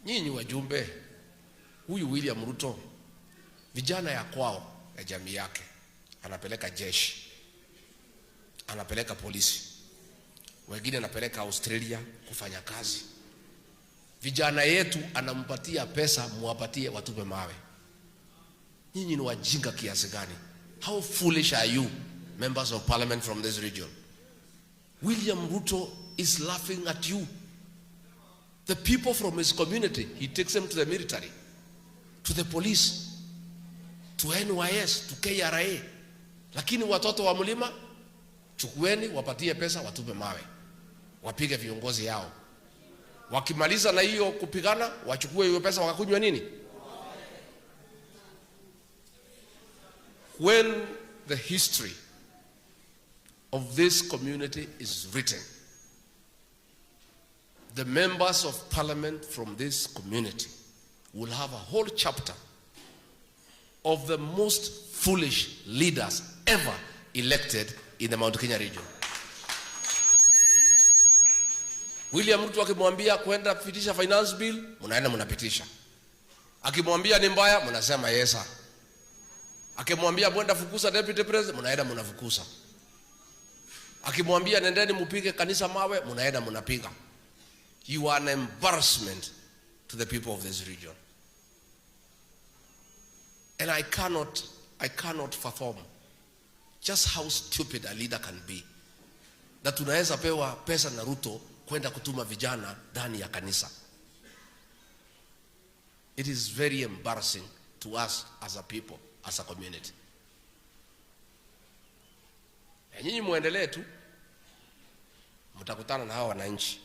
Nyinyi wajumbe, huyu William Ruto vijana ya kwao ya jamii yake anapeleka jeshi, anapeleka polisi, wengine anapeleka Australia kufanya kazi. Vijana yetu anampatia pesa, muwapatie watupe mawe. Nyinyi ni wajinga kiasi gani? How foolish are you, members of parliament from this region? William Ruto is laughing at you. The people from his community, he takes them to the military, to the police, to NYS, to KRA. Lakini watoto wa mlima chukueni, wapatie pesa, watupe mawe, wapige viongozi yao. Wakimaliza na hiyo kupigana, wachukue hiyo pesa wakakunywa nini? When the history of this community is written, the members of parliament from this community will have a whole chapter of the most foolish leaders ever elected in the Mount Kenya region. William Ruto akimwambia kwenda kupitisha finance bill, mnaenda mnapitisha. Akimwambia ni mbaya, mnasema yes sir. Akimwambia mwenda fukuza deputy president, mnaenda mnafukuza. Akimwambia nendeni mupige kanisa mawe, mnaenda mnapiga. You are an embarrassment to the people of this region. And I cannot fathom just how stupid a leader can be. Na tunaweza pewa pesa na Ruto kwenda kutuma vijana ndani ya kanisa. It is very embarrassing to us as a people, as a community. Na nyinyi muendelee tu, mtakutana na hawa wananchi.